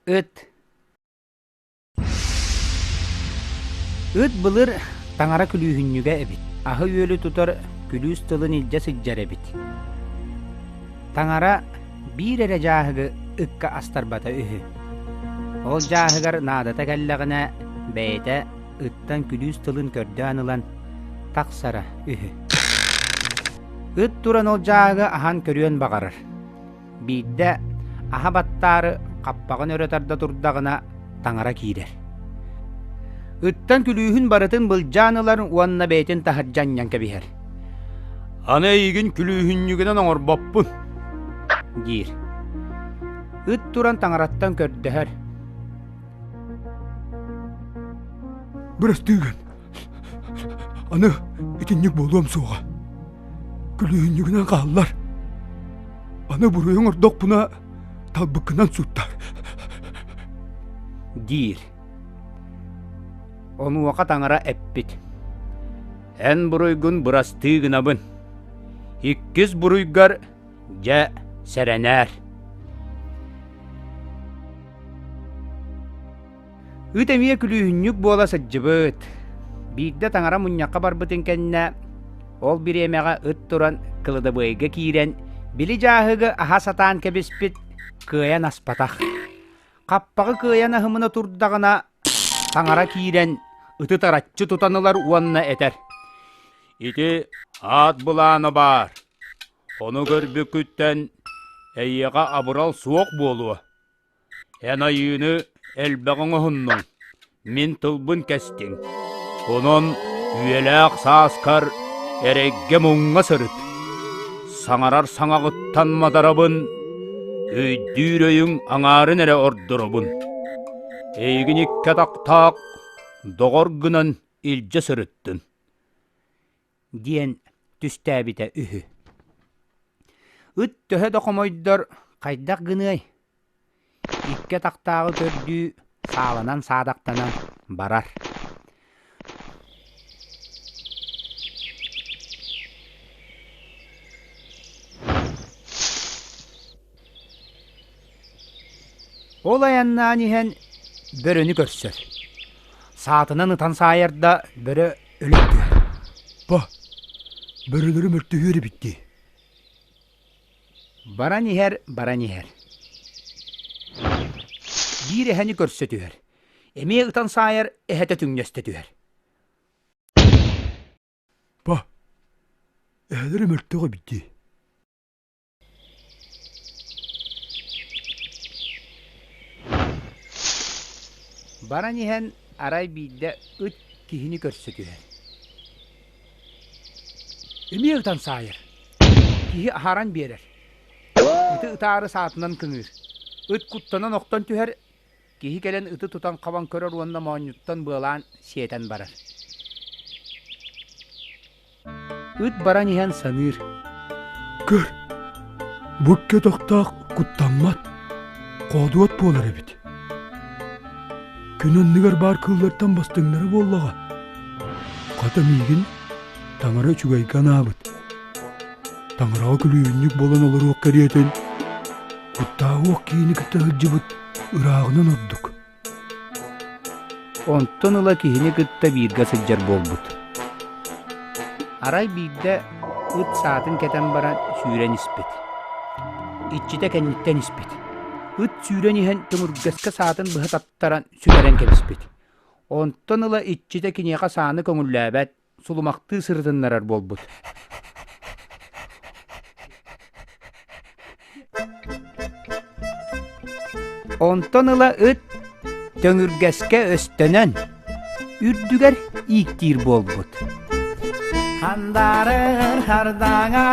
Ыт Ыт былыр таҥара күлүүһүнньүгэ эбит. Аһы-үөлү тутар күлүүс тылын илдьэ сылдьар эбит. Таҥара биир эрэ дьааһыгы ыкка астарбата үһү. Ол дьааһыгар наадата кэллэҕинэ бэйэтэ ыттан күлүүс тылын көрдөөн ылан тахсара үһү. Ыт туран ол дьааһыгы аһан көрүөн баҕарар. Биирдэ аһа баттаары хаппаҕын өрө тарда турдаҕына таҥара киирэр. Ыттан күлүүһүн барытын былдьаан ылар уонна бэйэтин таһырдьа анньан кэбиһэр. «Аны эйигин күлүүһүнньүгүнэн оҥорбоппун» диир. Ыт туран таҥараттан көрдөһөр. «Бырастыы гын, аны итинник буолуом суоҕа. Күлүүһүнньүгүнэн хааллар. Аны буруйу оҥордохпуна талбыккынан сууттар диир. Онуоха таҥара эппит: «Эн буруйгун бырастыы гынабын. Иккис буруйгар дьэ сэрэнээр». Ыт эмиэ күлүүһүнньүк буола сылдьыбыт. Биирдэ таҥара мунньахха барбытын кэннэ, ол бириэмэҕэ ыт туран кыладабыайга киирэн, били дьааһыгы аһа сатаан кэбиспит, кыайан аспатах. Хаппаҕы кыайан аһымына турдаҕына, таҥара киирэн, ыты тараччы тутан ылар уонна этэр: «Ити аат былаана баар. Ону көрбүккүттэн эйиэхэ абырал суох буолуо. Эн айыыны элбэҕи оҥоһуннуҥ, мин тылбын кэстиҥ. Онон үйэлээх сааскар эрэйгэ-муҥҥа сырыт. Саҥарар саҥаҕыттан матарабын, өйдүүр өйүҥ аҥаарын эрэ ордоробун. Эйигин икки атахтаах доҕор гынан илдьэ сырыттын диэн түстээбитэ үһү. Ыт төһө да хомойдор хайдах гыныай? Икки атахтааҕы көрдүү сааланан-саадахтанан барар. Ол айаннаан иһэн бөрөнү көрсөр. Саатынан ытан саайар да бөрө өлөн түһэр. Па, бөрөлөрү мөлтөһүөр эбит дии. Баран иһэр, баран иһэр. Биир эһэни көрсө түһэр. Эмиэ ытан саайар эһэтэ түҥнэстэ түһэр. Па, эһэлэрэ мөлтөх эбит дии. Баран иһэн арай биирдэ ыт киһини көрсө түһэр. Эмиэ ытан саайар. Киһи аһаран биэрэр. Ыты ытаары саатынан кыҥыыр. Ыт куттанан охтон түһэр, Киһи кэлэн ыты тутан-хабан көрөр уонна моонньуттан быалаан сиэтэн барар. Ыт баран иһэн саныыр: Көр, бу икки атахтаах куттаммат, хоодуот буолар эбит. Күн анныгар баар кыыллартан бастыҥнара буоллаҕа. Хата миигин таҥара үчүгэйгэ анаабыт. Таҥараҕа күлүүһүнньүк буолан олоруох кэриэтин, куттааһыах киһини кытта сылдьыбыт ырааҕынан ордук. Онтон ыла киһини кытта бииргэ сылдьар буолбут. Арай биирдэ ыт саатын кэтэн баран сүүрэн испит. Иччитэ кэнниттэн испит. Ыт сүүрэн иһэн төҥүргэскэ саатын быһа таптаран сүтэрэн кэбиспит. Онтон ыла иччитэ киниэхэ сааны көҥүллээбэт, сулумахтыы сырытыннарар буолбут. Онтон ыла ыт төҥүргэскэ өстөнөн, үрдүгэр ииктиир буолбут. Хандарыр хардаҥа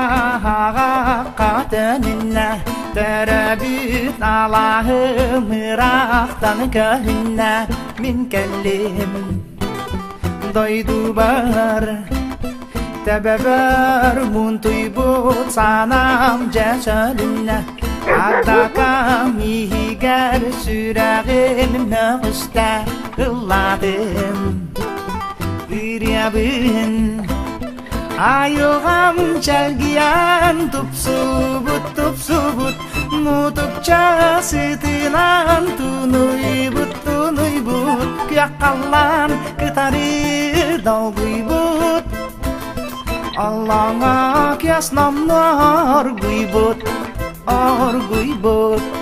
хаҕахха төнүннэ, төрөбүт алааһым ыраахтан көһүннэ, мин кэллим Дойдубар төбөбөр муунтуйбут санаам дьэ сөлүннэ Ардакам иһигэр сүрэҕим мөҕүстэ ыллаатым Ырыабын айылҕам чэлгийэн тупсубут тупсубут. Мутукча сытынан тунуйбут, тунуйбут, күөх халлаан кытары долгуйбут. Аллаҥа киэс номнуо оргуйбут, оргуйбут.